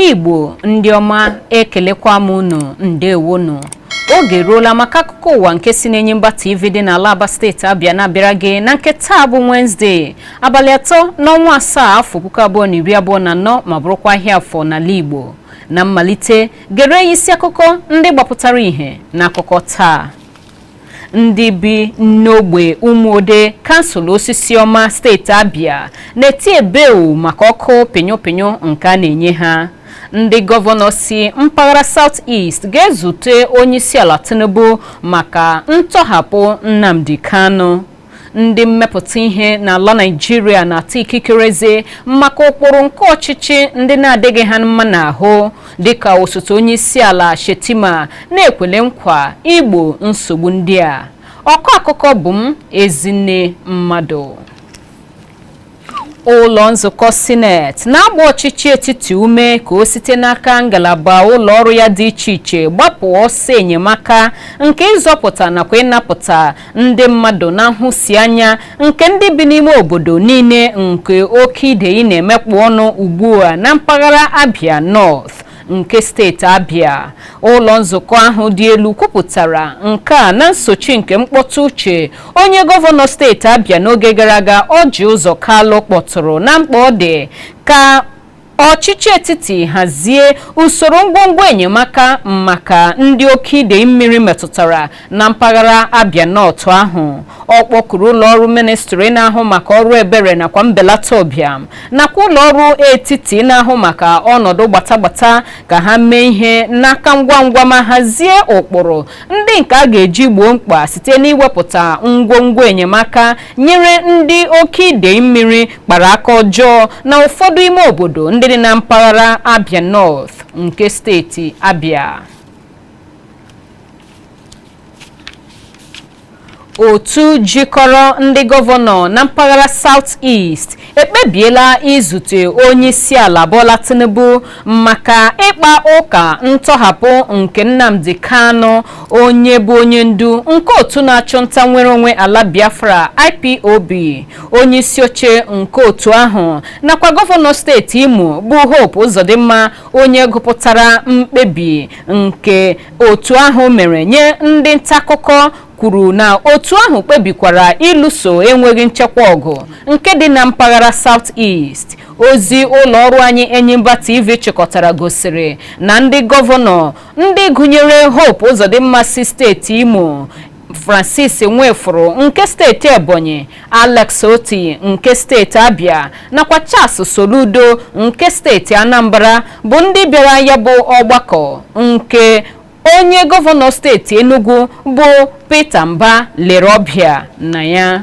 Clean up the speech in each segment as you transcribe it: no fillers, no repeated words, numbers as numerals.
Ndị Igbo ndị ọma, ekelekwa m unu. Ndewonu. Oge eruola maka akụkọ ụwa nke si n'Enyimba TV dị n'ala Aba, steeti Abịa, na-abịara gị na nke taa bụ Wednesday, abalị 3 n'ọnwa 7, afọ 2024, ma bụrụkwa ahịa Afọ n'ala Igbo. Na mmalite, gere isi akụkọ ndị gbapụtara ìhè n'akụkọ taa. Ndị bi n'ogbe Umuode, kansụl Osisiọma, steeti Abịa, na-eti ebeu maka ọkụ pịnyụ pịnyụ nke a na-enye ha. Ndị gọvanọ si mpaghara South East ga-ezute onyeisiala Tinubu maka ntọhapụ Nnamdi Kanu. Ndị mmepụta ihe n'ala Naịjirịa na-ata ikikere eze maka ụkpụrụ nke ọchịchị ndị na-adịghị ha mma n'ahụ, dịka osote onyeisiala Shettima na-ekwele nkwa igbo nsogbu ndị a. Ọkọ akụkọ bụ m, Ezinne Mmadụ. Ụlọ nzukọ Sineti na-agba ọchịchị etiti ume ka o site n'aka ngalaba ụlọ ọrụ ya dị iche iche gbapụ ọsọ enyemaka nke ịzọpụta nakwa ịnapụta ndị mmadụ na nhụsi anya nke ndị bi n'ime obodo niile nke oke idei na-emekpu ọnụ ugbu a na mpaghara Abia North nke steeti Abia. Ụlọ nzukọ ahụ dị elu kwupụtara nke a na nsochi nke mkpọtụ uche onye gọvanọ steeti Abia n'oge gara aga, Orji Uzor Kalu, kpọtụrụ na mkpa ọ dị ka ọchịchị etiti hazie usoro ngwongwo enyemaka maka ndị oke idei mmiri metụtara na mpaghara Abia North ahụ. Ọ kpọkuru ụlọọrụ ministri na-ahụ maka ọrụ ebere nakwa mbelata ụbịam nakwa ụlọọrụ etiti na-ahụ maka ọnọdụ gbatagbata ka ha mee ihe n'aka ngwa ngwa ma hazie ụkpụrụ ndị nke a ga-eji gboo mkpa site n'iwepụta ngwongwo enyemaka nyere ndị oke idei mmiri kpara aka ọjọọ na ụfọdụ ime obodo ndị dị na mpaghara Abia North nke steeti Abia. Otu jikọrọ ndị gọvanọ na mpaghara South East ekpebiela izute onyeisiala Bola Tinubu maka ịkpa ụka ntọhapụ nke Nnamdi Kanu, onye bụ onye ndu nke otu na-achụ nta nwere onwe ala Biafra, IPOB. Onye isi oche nke otu ahụ nakwa gọvanọ steeti Imo bụ Hope Uzodimma, onye gụpụtara mkpebi nke otu ahụ mere nye ndị nta akụkọ, kwuru na otu ahụ kpebikwara ịlụso enweghị nchekwa ọgụ nke dị na mpaghara South East. Ozi ụlọ ọrụ anyị Enyimba TV chịkọtara gosiri na ndị gọvanọ ndị gụnyere Hope Uzodimma si steeti Imo, Francis Nwifuru nke steeti Ebonyi, Alex Otti nke steeti Abia nakwa Charles Soludo nke steeti Anambra bụ ndị bịara ya bụ ọgbakọ, nke onye gọvanọ steeti Enugu bụ Peter Mba lere ọbịa na ya.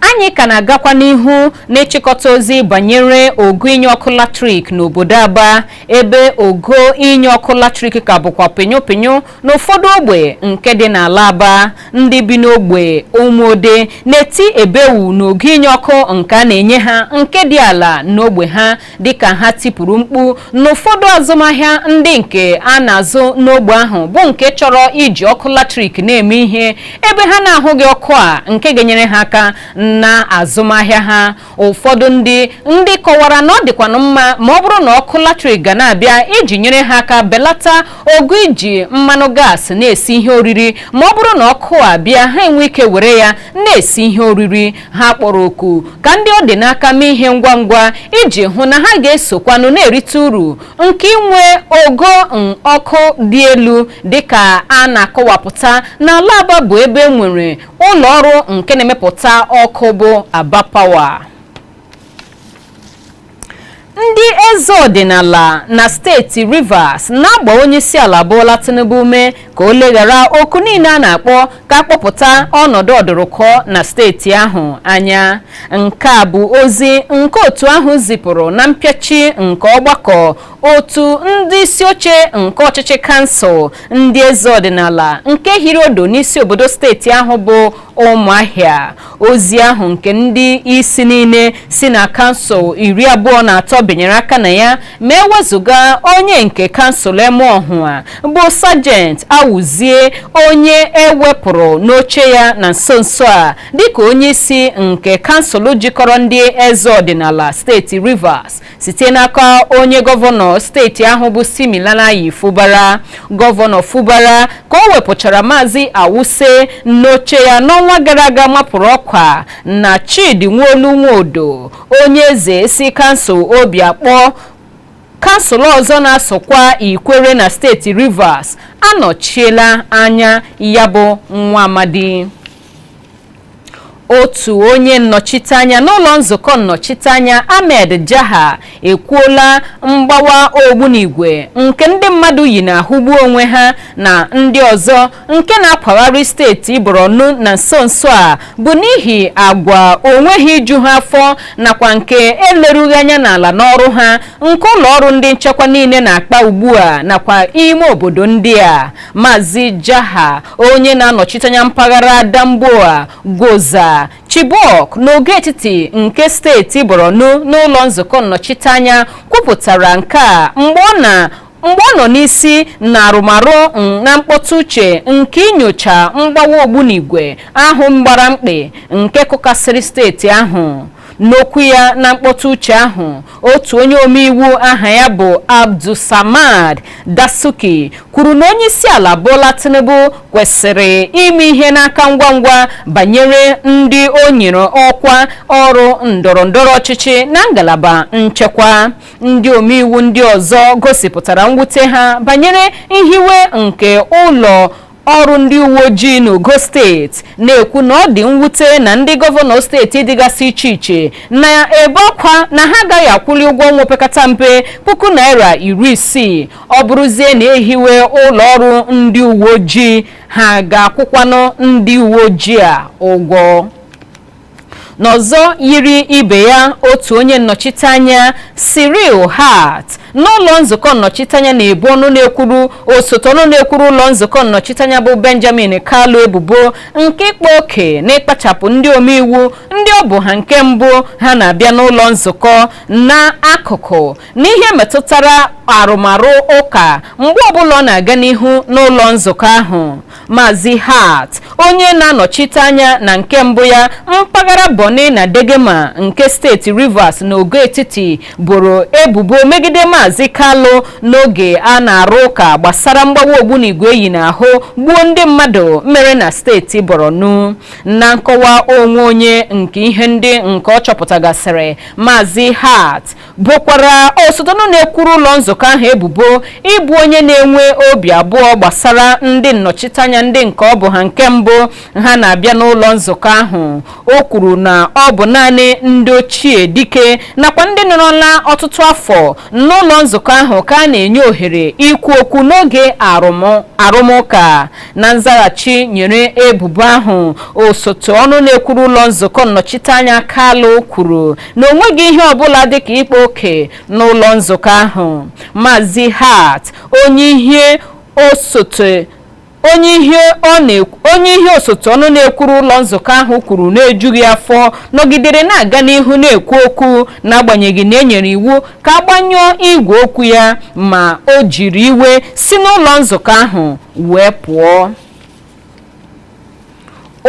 Anyị ka na-agakwa n'ihu n'ịchịkọta ozi banyere ogo inye ọkụ latrik n'obodo Aba, ebe ogo inye ọkụ latrik ka bụkwa pinyu pinyu n'ụfọdụ ogbe nke dị n'ala Aba. Ndị bi n'ogbe Umuode na-eti ebewu n'ogo inye ọkụ nke a na-enye ha nke dị ala n'ogbe ha, dịka ha tipụrụ mkpu n'ụfọdụ azụmahịa ndị nke a na-azụ n'ogbe ahụ bụ nke chọrọ iji ọkụ latrik na-eme ihe, ebe ha na-ahụghị ọkụ a nke ga-enyere ha aka na azụmahịa ha. Ụfọdụ ndị kọwara na ọ dịkwanụ mma ma ọ bụrụ na ọkụ latrik ga na-abịa iji nyere ha aka belata ogo iji mmanụ gaasị na-esi ihe oriri, ma ọ bụrụ na ọkụ a bịa, ha enwe ike were ya na-esi ihe oriri. Ha kpọrọ oku ka ndị ọ dị n'aka mee ihe ngwa ngwa iji hụ na ha ga-esokwanụ na-erite uru nke inwe ogo ọkụ dị elu, dịka a na-akọwapụta n'ala Aba bụ ebe e nwere ụlọ ọrụ nke na-emepụta ọkụ bụ Aba Power. Ndị eze ọdịnala na steeti Rivers na-agba onyeisiala Bola Tinubu ume ka o leghara oku niile a na-akpọ ka akpọpụta ọnọdụ ọdụrụkọ na steeti ahụ anya. Nke a bụ ozi nke otu ahụ zipụrụ na mpịachi nke ọgbakọ otu ndị isi oche nke ọchịchị kansụl ndị eze ọdịnala nke hiri odo n'isi obodo steeti ahụ bụ Ụmụahịa. Ozi ahụ nke ndị isi niile si na kansụl 23 binyere aka na ya, ma ewezụga onye nke kansụl Emeọhụa bụ Sajent Awuzie. Awuzie, onye ewepụrụ n'oche ya na nso nso a dịka onye isi nke kansụl jikọrọ ndị eze ọdịnala steeti Rivers, site n'aka onye gọvanọ steeti ahụ bụ Siminalayi Fubara. Gọvanọ Fubara, ka o wepụchara Maazị Awuse n'oche ya n'ọnwa gara aga, mapụrụ ọkwa na Chidi Nwolu Nwodo, onye eze si kansụl Obiakpọ, kansụl ọzọ na-asụkwa Ikwere na steeti Rivers, anọchiela anya ya bụ nwa amadi. Otu onye nnọchiteanya n'ụlọ nzukọ nnọchiteanya, Ahmed Jaha, ekwuola mgbawa ogbunigwe nke ndị mmadụ yi na-ahụgbu onwe ha na ndị ọzọ nke na-akwagharị steeti Borno na nso nso a bụ n'ihi agwa onweghị iju ha afọ nakwa nke elerughị anya n'ala n'ọrụ ha nke ụlọ ọrụ ndị nchekwa niile na-akpa ugbu a nakwa ime obodo ndị a. Maazị Jaha, onye na-anọchite anya mpaghara Damboa, Gwoza, Chibok n'ogo etiti nke steeti Borno n'ụlọ nzukọ nnọchiteanya, kwupụtara nke a mgbe ọ nọ n'isi na arụmarụ na mkpọtụ uche nke inyocha mgbawa ogbunigwe ahụ mgbara mkpị nke kụkasịrị steeti ahụ. N'okwu ya na mkpọtụ uche ahụ, otu onye omeiwu aha ya bụ Abdulsamad Dasuki kwuru na onye isi ala Bola Tinubu kwesịrị ime ihe n'aka ngwa ngwa banyere ndị o nyere ọkwa ọrụ ndọrọ ndọrọ ọchịchị na ngalaba nchekwa. Ndị omeiwu ndị ọzọ gosipụtara mwute ha banyere nhiwe nke ụlọ ọrụ ndị uwe ojii n'ogo steeti, na-ekwu na ọ dị mwute na ndị gọvanọ steeti dịgasị iche iche na-ebe akwa na ha agaghị akwụli ụgwọ ọnwa opekata mpe 60,000. Ọ bụrụzie na ehiwe ụlọ ọrụ ndị uwe ojii, ha ga-akwụkwanụ ndị uwe ojii a ụgwọ? N'ọzọ yiri ibe ya, otu onye nnọchiteanya, Cyril Hart, n'ụlọ nzukọ nnọchiteanya na-ebu ọnụ na-ekwuru osote ọnụ na-ekwuru ụlọ nzukọ nnọchiteanya bụ Benjamin Kalu ebubo nke ịkpa oke na ịkpachapụ ndị omeiwu ndị ọ bụ ha nke mbụ ha na-abịa n'ụlọ nzukọ n'akụkụ n'ihe metụtara arụmarụ ụka mgbe ọbụla ọ na-aga n'ihu n'ụlọ nzukọ ahụ. Maazị Hart, onye na-anọchite anya na nke mbụ ya mpaghara Bonny na Degema nke steeti Rivers n'ogo etiti, boro ebubo megide Maazị Kalu n'oge a na-arụ ụka gbasara mgbawa ogbunigwe eyi n'ahụ gbuo ndị mmadụ mere na steeti Borno. Na nkọwa onwe onye nke ihe ndị nke ọ chọpụtagasịrị, Maazị Hart bokwara osote na-ekwuru ụlọ nzukọ ahụ ebubo ịbụ onye na-enwe obi abụọ gbasara ndị nnọchiteanya ndị nke ọ bụ ha nke mbụ ha na-abịa n'ụlọ nzukọ ahụ. O kwuru na ọ bụ naanị ndị ochie dike nakwa ndị nọrọla ọtụtụ afọ n'ụlọ nzukọ ahụ ka a na-enye ohere ikwu okwu n'oge arụmụka. Na nzaghachi nyere ebubo ahụ, osote ọnụ na-ekwuru ụlọ nzukọ nnọchiteanya Kalu kwuru na o nweghị ihe ọbụla dịka ịkpa oke n'ụlọ nzukọ ahụ. Maazị Hart, onye ihe osote ọnụ na-ekwuru ụlọ nzukọ ahụ kwuru na-ejughị afọ, nọgidere na-aga n'ihu na-ekwu okwu n'agbanyeghị na e nyere iwu ka agbanyụọ igwe okwu ya, ma o jiri iwe si n'ụlọ nzukọ ahụ wee pụọ.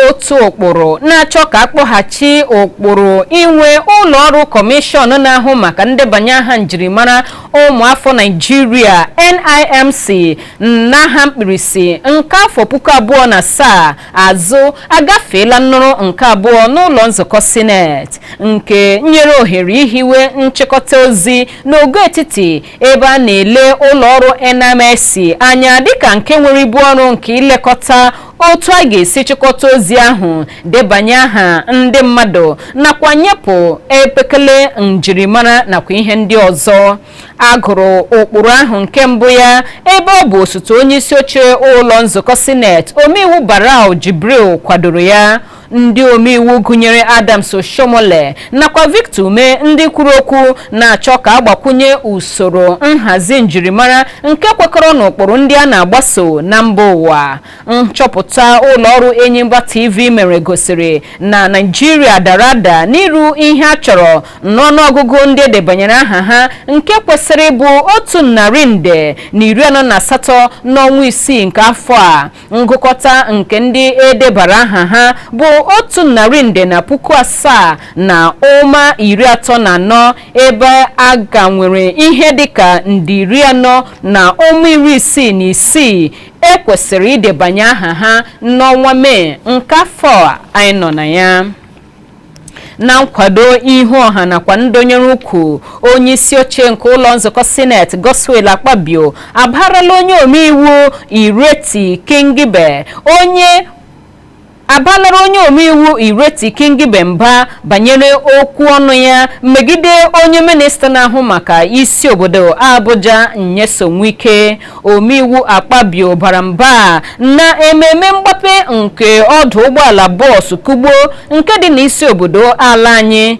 Otu ụkpụrụ na-achọ ka akpọghachi ụkpụrụ inwe ụlọ ọrụ kọmishọn na-ahụ maka ndebanye aha njirimara ụmụafọ Naijiria, NIMC n'aha mkpirisi, nke afọ 2007 azụ agafeela nnụrụ nke abụọ n'ụlọ nzukọ sineti, nke nyere ohere ihiwe nchịkọta ozi n'ogo etiti ebe a na-ele ụlọ ọrụ NIMC anya dịka nke nwere ibu ọrụ nke ilekọta otu a ga-esi chịkọta ozi ahụ, debanye aha ndị mmadụ nakwa nyepụ epekele njirimara nakwa ihe ndị ọzọ. A gụrụ ụkpụrụ ahụ nke mbụ ya ebe ọ bụ osote onye isi oche ụlọ nzukọ sineti, omeiwu Barau Jibril, kwadoro ya. Ndị omeiwu gụnyere Adams Oshiomhole nakwa Victor Umeh, ndị kwuru okwu na-achọ ka agbakwunye usoro nhazi njirimara nke kwekọrọ n'ụkpụrụ ndị a na-agbaso na mba ụwa. Nchọpụta ụlọọrụ Enyimba TV mere gosiri na Naijiria dara ada n'iru ihe a chọrọ n'ọnụọgụgụ ndị edebanyere aha ha, nke kwesịrị ịbụ 1,048,000 n'ọnwa 6 nke afọ a. Ngụkọta nke ndị edebara aha ha bụ 1,007,034, ebe a ga nwere ihe dịka nde 40.66 ekwesịrị idebanye aha ha n'ọnwa Mee nke afọ a anyị nọ na ya. Na nkwado ihu ọha nakwa ndonyere ukwu, onye isi oche nke ụlọ nzukọ Sineti, Godswill Akpabio, abarala onye omeiwu Ireti Kingibe onye abalara onye omeiwu Ireti Kingibe mba banyere okwu ọnụ ya megide onye minista na-ahụ maka isi obodo Abuja, Nyesom Wike. Omeiwu Akpabio bara mba na ememe mgbape nke ọdụ ụgbọala bọọsụ Kugbo nke dị n'isi obodo ala anyị.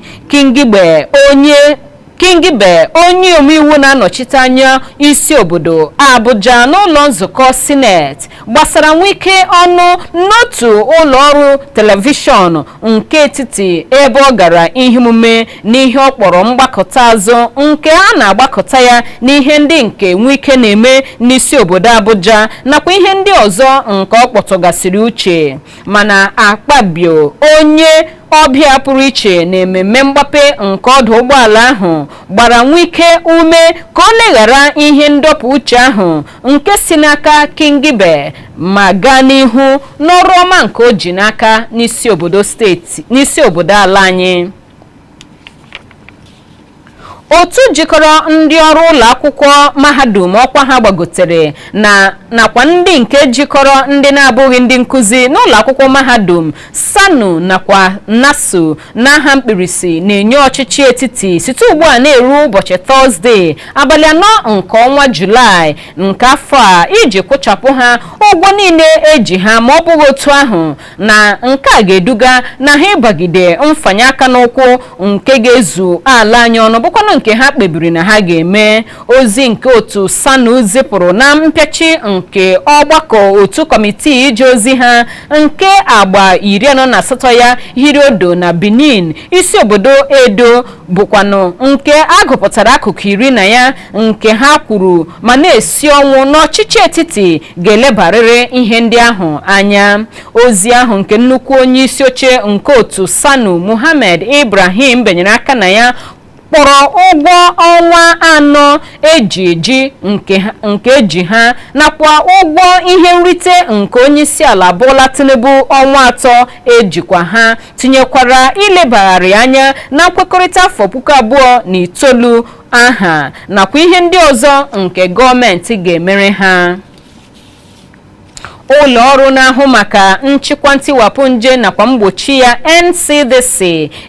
Kingibe, onye omeiwu na-anọchite anya isi obodo Abuja n'ụlọ nzukọ Sineti, gbasara Wike ọnụ n'otu ụlọ ọrụ telivishọn nke etiti ebe ọ gara ihe omume n'ihe ọ kpọrọ mgbakọta azụ nke a na-agbakọta ya n'ihe ndị nke Wike na-eme n'isi obodo Abuja nakwa ihe ndị ọzọ nke ọ kpọtụgasịrị uche. Mana Akpabio, onye ọbịa pụrụ iche na ememme mgbape nke ọdụ ụgbọala ahụ, gbara Wike ume ka ọ leghara ihe ndọpụ uche ahụ nke si n'aka Kingibe ma gaa n'ihu n'ọrụ ọma nke o ji n'aka n'isi obodo steeti, n'isi obodo ala anyị. Otu jikọrọ ndị ọrụ ụlọ akwụkwọ mahadum ọkwa ha gbagotere na nakwa ndị nke jikọrọ ndị na-abụghị ndị nkụzi n'ụlọ akwụkwọ mahadum, SSANU nakwa NASU n'aha mkpirisi, na-enye ọchịchị etiti site ugbu a na-eru ụbọchị Tọzdee, abalị 4 nke ọnwa Julaị nke afọ a, iji kwụchapụ ha ụgwọ niile eji ha. Ma ọ bụghị otu ahụ, na nke a ga-eduga na ha ịbagide mfanye aka n'ụkwụ nke ga-ezu ala anyị ọnụ, bụkwanụ nke ha kpebiri na ha ga-eme. Ozi nke otu SSANU zipụrụ na mpịachi nke ọgbakọ otu kọmitii ije ozi ha nke agba 48 ya hiri odo na Benin, isi obodo Edo, bụkwanụ nke agụpụtara akụkụ 10 na ya, nke ha kwuru ma na-esi ọnwụ n'ọchịchị etiti ga-elebarịrị ihe ndị ahụ anya. Ozi ahụ nke nnukwu onye isi oche nke otu SSANU, Muhammad Ibrahim, benyere aka na ya, kpọrọ ụgwọ ọnwa 4 eji eji nke eji ha nakwa ụgwọ ihe nrite nke onyeisi ala Bola Tinubu ọnwa 3 ejikwa ha, tinyekwara ilebagharị anya na nkwekọrịta afọ 2009 aha nakwa ihe ndị ọzọ nke gọọmenti ga-emere ha. Ụlọ ọrụ na-ahụ maka nchịkwa ntiwapụ nje nakwa mgbochi ya, NCDC,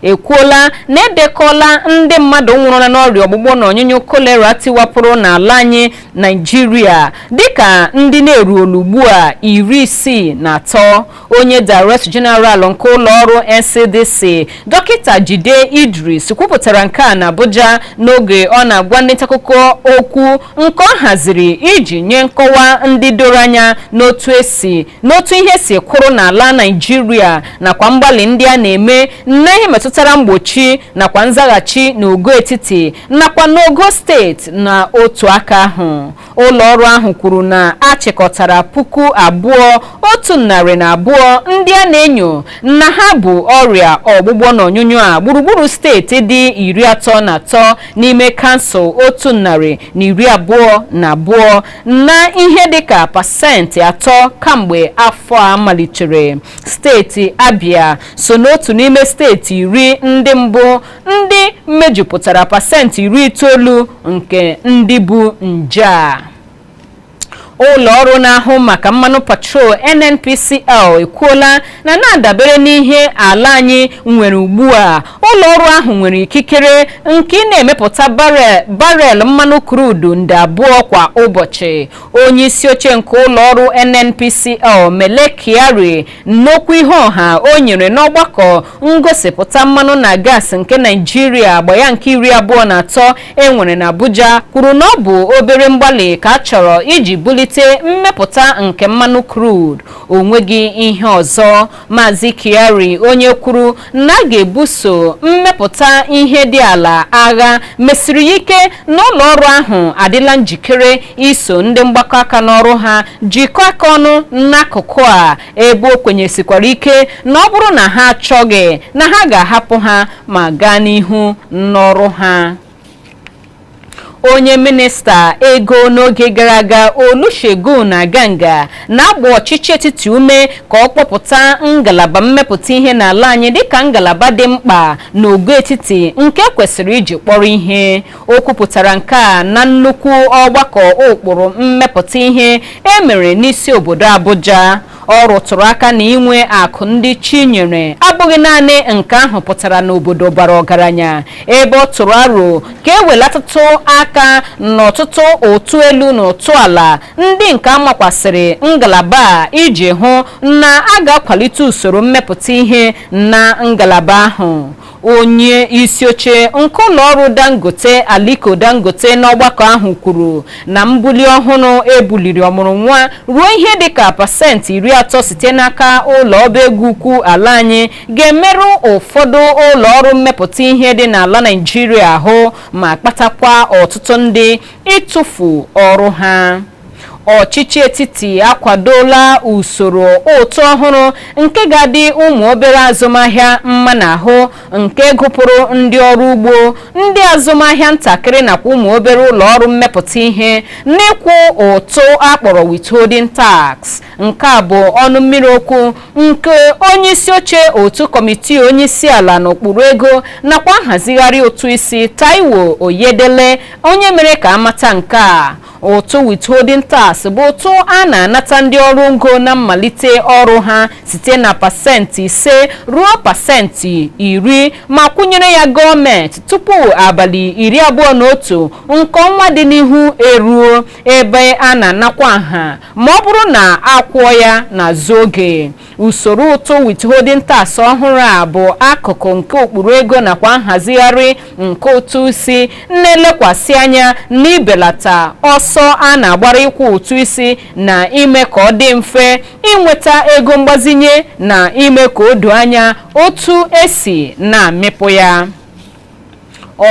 ekwuola na edekọla ndị mmadụ nwụrụla n'ọrịa ọgbụgbọ na ọnyụnyụ kolera tiwapụrụ n'ala anyị Naijiria dịka ndị na-eruolu ugbu a 63. Onye Director General nke ụlọ ọrụ NCDC, Dọkịta Jide Idris, kwupụtara nke a n'Abuja n'oge ọ na-agwa ndị ntaakụkọ okwu nke ọ haziri iji nye nkọwa ndị doro anya n'otu esi n'otu ihe si kwụrụ n'ala Naijiria nakwa mgbalị ndị a na-eme na ihe metụtara mgbochi nakwa nzaghachi n'ogo etiti nakwa n'ogo steeti. Na otu aka ahụ, ụlọ ọrụ ahụ kwuru na achịkọtara 2,102 ndị a na-enyo na ha bụ ọrịa ọgbụgbọ na ọnyụnyụ a gburugburu steeti dị 33 n'ime kansụl 122, na ihe dịka 3% kamgbe afọ a malitere. Steeti Abia so n'otu n'ime steeti 10 ndị mbụ ndị mejupụtara 90% nke ndị bụ nje a. Ụlọ ọrụ na-ahụ maka mmanụ petrol NNPCL ekwuola na na-adabere n'ihe ala anyị nwere ugbu a, ụlọ ọrụ ahụ nwere ikikere nke ị na-emepụta barel mmanụ krudu 2,000 kwa ụbọchị. Onye isi oche nke ụlọ ọrụ NNPCL, Mele Kyari, n'okwu ihe ọha o nyere n'ọgbakọ ngosipụta mmanụ na gas nke Naijiria agba ya nke 23 enwere na Abuja, kwuru na ọ bụ obere mgbalị ka a chọrọ iji bulite mmepụta nke mmanụ crude, onweghị ihe ọzọ. Maazị Kyari, onye kwuru na a ga-ebuso mmepụta ihe dị ala agha, mesiri ya ike na ụlọ ọrụ ahụ adịla njikere iso ndị mgbakọ aka n'ọrụ ha jikọọ aka ọnụ n'akụkụ a, ebe o kwenyesikwara ike na ọ bụrụ na ha achọghị na ha ga-ahapụ ha ma gaa n'ihu n'ọrụ ha. Onye minista ego n'oge gara aga, Olusegun Aganga, na-agba ọchịchị etiti ume ka ọ kpọpụta ngalaba mmepụta ihe n'ala anyị dịka ngalaba dị mkpa n'ogo etiti nke kwesịrị iji kpọrọ ihe. O kwupụtara nke a na nnukwu ọgbakọ ụkpụrụ mmepụta ihe e mere n'isi obodo Abuja. Ọ rụtụrụ aka na inwe akụ ndị chi nyere abụghị naanị nke ahụ pụtara n'obodo bara ọgaranya, ebe ọ tụrụ aro ka e welatatụ aka n'ọtụtụ ụtụ elu na ụtụ ala ndị nke amakwasịrị ngalaba a iji hụ na a ga-akwalite usoro mmepụta ihe na ngalaba ahụ. Onye isi oche nke ụlọ ọrụ Dangote, Aliko Dangote, n'ọgbakọ ahụ kwuru na mbuli ọhụrụ ebuliri ọmụrụ nwa ruo ihe dịka 30% site n'aka ụlọ ọba ego ukwu ala anyị ga-emerụ ụfọdụ ụlọ ọrụ mmepụta ihe dị n'ala Naịjirịa ahụ ma kpatakwa ọtụtụ ndị ịtụfu ọrụ ha. Ọchịchị etiti akwadola usoro ụtụ ọhụrụ nke ga-adị ụmụ obere azụmahịa mma n'ahụ, nke gụpụrụ ndị ọrụ ugbo, ndị azụmahịa ntakịrị nakwa ụmụ obere ụlọ ọrụ mmepụta ihe n'ịkwụ ụtụ akpọrọ withholding tax. Nke a bụ ọnụ mmiri okwu nke onye isi oche otu kọmitii onye isi ala n'ụkpụrụ ego nakwa nhazigharị ụtụ isi, Taiwo Oyedele, onye mere ka amata nke a. Ụtụ withholding tax bụ ụtụ a na-anata ndị ọrụ ngo na mmalite ọrụ ha site na 5% ruo 10% ma kwụnyere ya gọọmenti tupu abalị 21 nke ọnwa dị n'ihu eruo, ebe a na-anakwa nha ma ọ bụrụ na akwụọ ya n'azụ oge. Usoro ụtụ withholding tax ọhụrụ a bụ akụkụ nke ụkpụrụ ego nakwa nhazigharị nke ụtụ isi na-elekwasị anya n'ibelata ọsọ a na-agbara ịkwụ ụtụ isi na ime ka ọ dị mfe inweta ego mgbazinye na ime ka o doo anya otu esi na-amịpụ ya.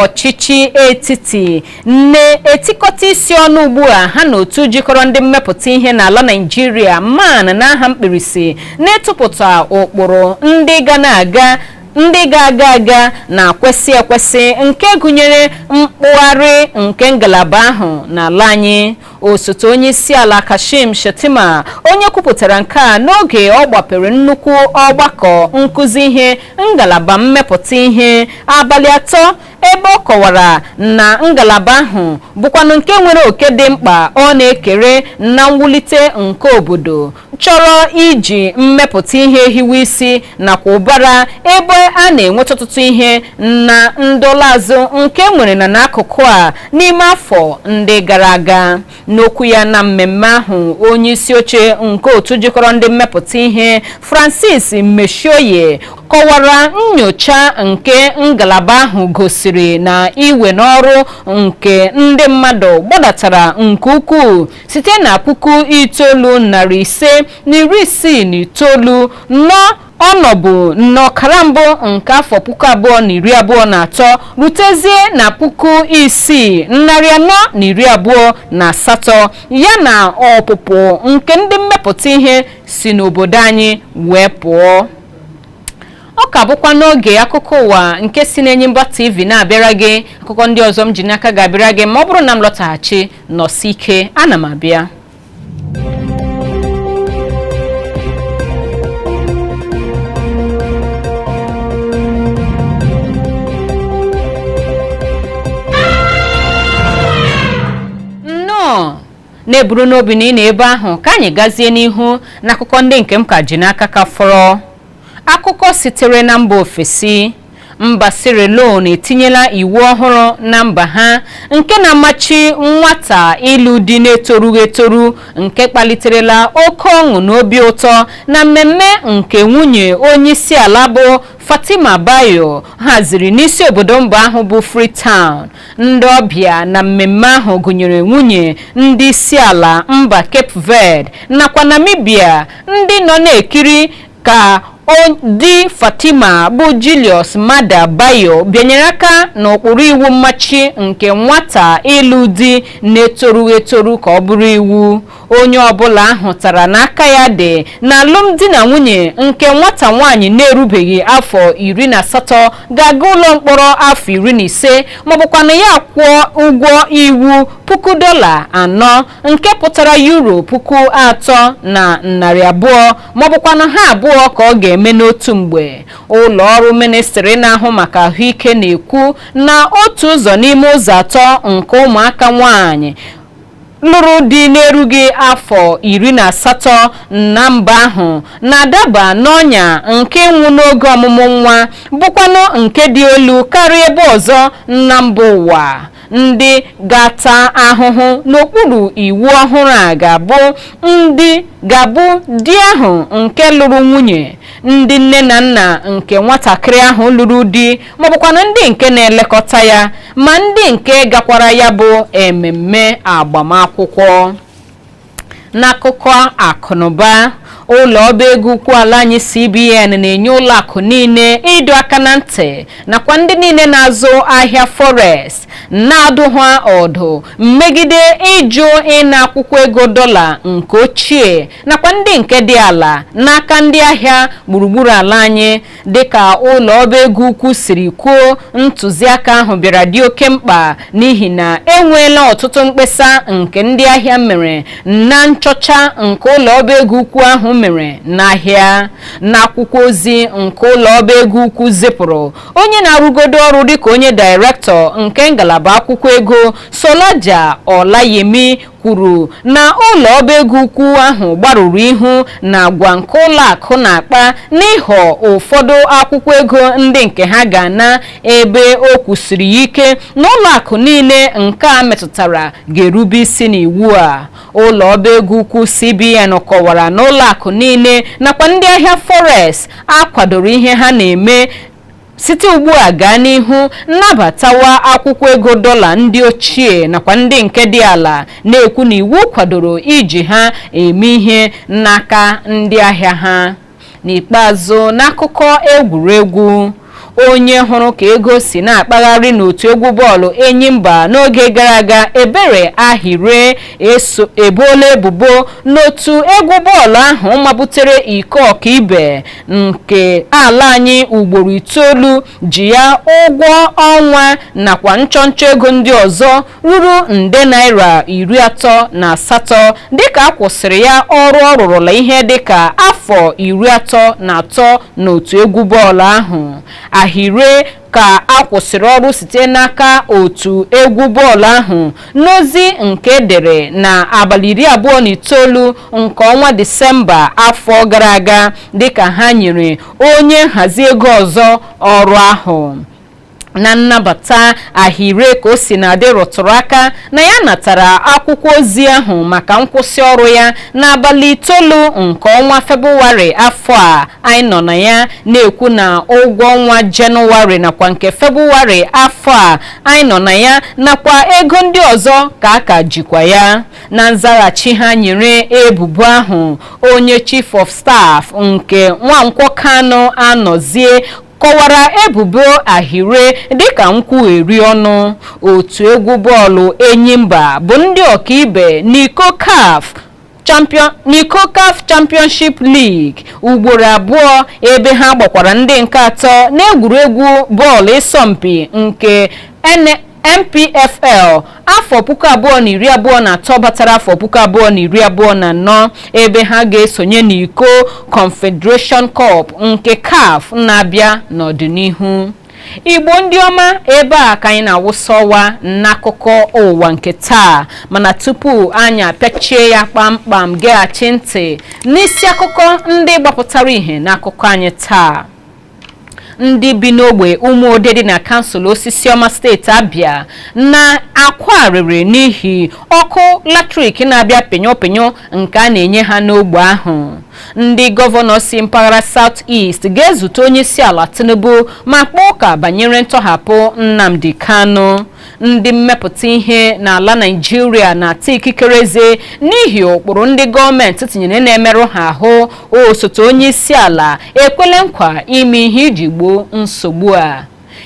Ọchịchị etiti na-etikọta isi ọnụ ugbu a ha na otu jikọrọ ndị mmepụta ihe n'ala Naịjirịa, MAN n'aha mkpirisi, na-etụpụta ụkpụrụ ndị ga na-aga ndị ga-aga aga na-kwesị ekwesị nke gụnyere mkpụgharị nke ngalaba ahụ n'ala anyị. Osote onye isi ala Kashim Shettima, onye kwupụtara nke a n'oge ọ gbapere nnukwu ọgbakọ nkụzi ihe ngalaba mmepụta ihe abalị 3, ebe ọ kọwara na ngalaba ahụ bụkwanụ nke nwere oke dị mkpa ọ na-ekere na mwulite nke obodo chọrọ iji mmepụta ihe hiwe isi nakwa ụbara ebe a na-enweta ọtụtụ ihe na ndọla azụ nke nwere na n'akụkụ a n'ime afọ ndị gara aga. N'okwu ya na mmemme ahụ, onye isi oche nke otu jikọrọ ndị mmepụta ihe, Francis Meshioye, kọwara nyocha nke ngalaba ahụ gosiri na iwe n'ọrụ nke ndị mmadụ gbadatara nke ukwuu site na 9,569 nọ ọnọbụ n'ọkara mbụ nke afọ 2023 rutezie na 6,428, ya na ọpụpụ nke ndị mmepụta ihe si n'obodo anyị wee pụọ. Ọ ka bụkwa n'oge akụkọ ụwa nke si n'Enyimba TV na-abịara gị. Akụkọ ndị ọzọ m ji n'aka ga-abịara gị ma ọ bụrụ na m lọtaghachi. Nọsi ike, ana m abịa. Nnọọ. Na-eburu n'obi na ị nọ ebe ahụ, ka anyị gazie n'ihu n'akụkọ ndị nke m ka ji n'aka ka fọrọ. Akụkọ sitere na mba ofesi: mba Sierra Leone etinyela iwu ọhụrụ na mba ha nke na-amachi nwata ịlụ di na-etorughị etoru, nke kpaliterela oke ọṅụ na obi ụtọ na mmemme nke nwunye onye isi ala bụ Fatima Bayo haziri n'isi obodo mba ahụ bụ Freetown. Ndị ọbịa na mmemme ahụ gụnyere nwunye ndị isi ala mba Cape Verde nakwa Namibia, ndị nọ na-ekiri ka di Fatima bụ Julius Maada Bayo bịanyere aka n'ụkpụrụ iwu mmachi nke nwata ịlụ di na-etorughị etoru ka ọ bụrụ iwu. Onye ọbụla ahụtara n'aka ya dị na alụmdi na nwunye nke nwata nwaanyị na-erubeghị afọ 18 ga-aga ụlọ mkpọrọ afọ 15, maọbụkwanụ ya kwụọ ụgwọ iwu $4,000, nke pụtara euro 3,200, maọbụkwanụ ha abụọ ka ọ ga-eme n'otu mgbe. Ụlọ ọrụ ministri na-ahụ maka ahụike na-ekwu na otu ụzọ n'ime ụzọ atọ nke ụmụaka nwanyị lụrụ di na-erughị afọ 18 na mba ahụ na-adaba n'ọnya nke ịnwụ n'oge ọmụmụ nwa, bụkwanụ nke dị elu karịa ebe ọzọ na mba ụwa. Ndị ga-ata ahụhụ n'okpuru iwu ọhụrụ a ga-abụ ndị ga-abụ di ahụ nke lụrụ nwunye, ndị nne na nna nke nwatakịrị ahụ lụrụ di, maọbụkwanụ ndị nke na-elekọta ya, ma ndị nke gakwara ya bụ ememme agbamakwụkwọ. N'akụkọ akụnụba, ụlọ ọba ego ukwu ala anyị CBN na-enye ụlọ akụ niile ịdọ aka na ntị nakwa ndị niile na-azụ ahịa forex, na-adụ ha ọdụ megide ịjụ ịna akwụkwọ ego dọla nke ochie nakwa ndị nke dị ala n'aka ndị ahịa gburugburu ala anyị. Dịka ụlọ ọba ego ukwu siri kwuo, ntụziaka ahụ bịara dị oke mkpa n'ihi na enweela ọtụtụ mkpesa nke ndị ahịa mere na nchọcha nke ụlọ ọba ego ukwu ahụ mere n'ahịa. N'akwụkwọ ozi nke ụlọ ọba ego ukwu zipụrụ, onye na-arụgodo ọrụ dịka onye dairektọ nke ngalaba akwụkwọ ego, Solaja Olayemi, kwuru na ụlọ ọba ego ukwu ahụ gbarụrụ ihu na agwa nke ụlọ akụ na-akpa n'ịghọ ụfọdụ akwụkwọ ego ndị nke ha ga-ana, ebe o kwusiri ya ike na ụlọ akụ niile nke a metụtara ga-erube isi n'iwu a. Ụlọ ọba ego ukwu CBN kọwara na ụlọ akụ niile nakwa ndị ahịa forex akwadoro ihe ha na-eme site ugbu a gaa n'ihu nnabatawa akwụkwọ ego dọla ndị ochie nakwa ndị nke dị ala, na-ekwu na iwu kwadoro iji ha eme ihe n'aka ndị ahịa ha. N'ikpeazụ, n'akụkọ egwuregwu, onye hụrụ ka ego si na-akpagharị n'otu egwu bọọlụ Enyimba n'oge gara aga, Ebere Ahire, eso eboola ebubo n'otu egwu bọọlụ ahụ mabutere iko ọkaibe nke ala anyị ugboro itoolu ji ya ụgwọ ọnwa nakwa nchọnchọ ego ndị ọzọ ruru nde naira 38, dịka a kwụsịrị ya ọrụ ọ rụrụla ihe dịka afọ 33 n'otu egwu bọọlụ ahụ. Ahire ka a kwụsịrị ọrụ site n'aka otu egwu bọọlụ ahụ n'ozi nke edere na abalị 29 nke ọnwa Disemba afọ gara aga, dịka ha nyere onye nhazi ego ọzọ ọrụ ahụ. Na nnabata, Ahire ka o si na-adị rụtụrụ aka na ya natara akwụkwọ ozi ahụ maka nkwụsị ọrụ ya n'abalị 9 nke ọnwa Febụwarị afọ a anyị nọ na ya, na-ekwu na ụgwọ ọnwa Jenụwarị nakwa nke Febụwarị afọ a anyị nọ na ya nakwa ego ndị ọzọ ka a ka jikwa ya. Na nzaghachi ha nyere ebubo ahụ, onye chief of staff nke Nwankwọ Kanu Anọzie kọwara ebubo Ahire dịka nkwugheri ọnụ. Otu egwu bọọlụ Enyimba bụ ndị ọkaibe n'iko CAF champion n'iko CAF Championship League ugboro abụọ, ebe ha gbakwara ndị nke atọ n'egwuregwu bọọlụ ịsọmpi nke NPFL afọ 2023 batara afọ 2024, ebe ha ga-esonye n'iko Confederation Cup nke CAF na-abịa n'ọdịnihu. Igbo ndị ọma, ebe a ka anyị na-awụsa ọwa n'akụkọ ụwa nke taa. Mana tupu anyị apịachie ya kpamkpam, geghachi ntị n'isi akụkọ ndị gbapụtara ihe n'akụkọ anyị taa. Ndị bi n'ogbe Ụmụode dị na kansụl Osisiọma, steeti Abịa, na-akwa arịrị n'ihi ọkụ latrik na-abịa penyo penyo nke a na-enye ha n'ogbe ahụ. Ndị gọvanọ si mpaghara South East ga-ezute onye isi ala Tinubu ma kpaa ụka banyere ntọhapụ Nnamdi Kanu. Ndị mmepụta ihe n'ala Naịjirịa na-ata ikikere eze n'ihi ụkpụrụ ndị gọọmenti tinyere na-emerụ ha ahụ. Osote onye isi ala ekwele nkwa ime ihe iji gboo nsogbu a.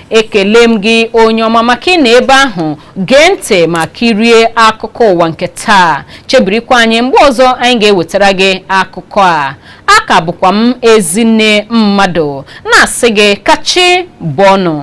Ekele m gị, onye ọma, maka ị na ebe ahụ gee ntị ma kirie akụkọ ụwa nke taa. Chebirikwa anyị mgbe ọzọ anyị ga-ewetara gị akụkọ a. Aka bụkwa m Ezinne Mmadụ na-asị gị kachi bọnụ.